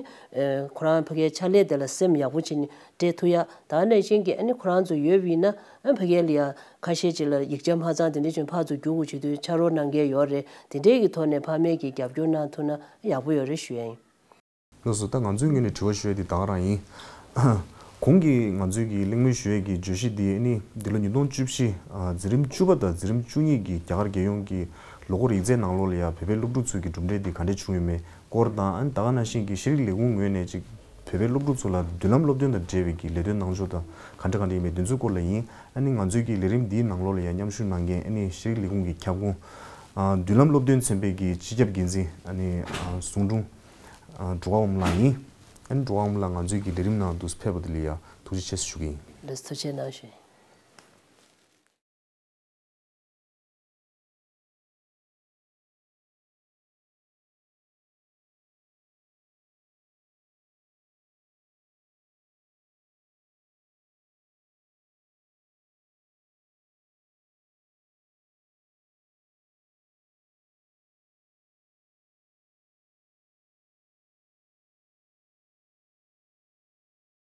ཁོ་རང་ཕ་གིའི་ཕྱག་ལས་དེ་ལ་སེམས་ཡག་པོ་བྱེད་ནས་སྤྲད་ཐུབ་ཡ། ད་ནང་བཞིན་གྱི་ཨ་ནི་ཁོ་རང་ཚོ་ཡོད་པ་ཡིན་ན་ཨ་ཕ་གིར་ལ་ཡ་ཁ་ཤས་ཅིག་ལ་ཡིག་ཆ་མ་ཚང་དེ་འདྲ་བྱུང་ཕར་ཚུར་རྒྱུག་དགོས་བྱེད་དུས་ཕྱག་རོགས་གནང་མཁན་ཡོད་རེད། དེ་འདྲའི་གི་ཐོག་ནས་ཕ་མས་ཀྱི་རྒྱབ་སྐྱོར་གནང་ཐུབ་ན་ཡག་པོ་ཡོད་རེད་ཞུ་ཡ་ཡིན། ལགས་སོ། ད་ང་ཚོའི་ངོས་ནས་དྲི་བ་ཞུ་ཡ་དེ་ད་ག་རང་ཡིན། གོང་གི་ང་ཚོའི་གི་གླེང་མོལ་ཞུ་ཡས་ཀྱི་བརྗོད་གཞི་འདི་ནི་འདི་ལོ་ཉིས་སྟོང་བཅུ་བཞི་ཨ་འཛིན་རིམ་བཅུ་པ་དང་འཛིན་རིམ་བཅུ་གཉིས་ཀྱི་རྒྱ་གར་རྒྱལ་ཡོངས་ཀྱི་ལོ་འཁོར་ཡིག་ཚད་ནང་ལོགས་ལ་ཡ་བོད་པའི་སློབ་ཕྲུག་ཚོའི་གི་གྲུབ་འབྲས་འདི་ག་འདྲས་བྱུང་ཡོད་མེད་སྐོར་དང་། ཨ་ནི་ད་ག་ནང་བཞིན་གྱི་ཤེས་རིག་ལས་ཁུངས་ངོས་ནས་ཅིག་བོད་པའི་སློབ་ཕྲུག་ཚོ་ལ་མདུན་ལམ་སློབ་སྟོན་དང་འབྲེལ་བའི་གི་ལས་དོན་གནང་ཕྱོགས་དང་ག་འདྲ་ག་འདྲ་ཡིན་མེད་དེ་ཚོའི་སྐོར་ལ་ཡིན། ཨ་ནི་ང་ཚོའི་གི་ལས་རིམ་འདིའི་ནང་ལོགས་ལ་ཡ་མཉམ་ཞུགས་གནང་མཁན་ཨ་ནི་ཤེས་རིག་ལས་ཁུངས་ཀྱི་ཁྱབ་ཁོངས་ཨ་མདུན་ལམ་སློབ་སྟོན་ཚན་པའི་གི་སྤྱི་ཁྱབ་འགན་འཛིན་ཨ་ནི་ཨ་ཟུང་དྲུང་ཨ་འགྲོ་བ་འམ་ལགས་ཡིན། ཨ་ནི་འགྲོ་བ་འམ་ལགས་ང་ཚོའི་གི་ལས་རིམ་ནང་དུ་ཕེབས་པ་དེ་ལ་ཡ་ཐུགས་རྗེ་ཆེ་ཞུ་གི་ཡིན། ལགས་སོ། ཐུགས་རྗེ་གནང་ཞུ།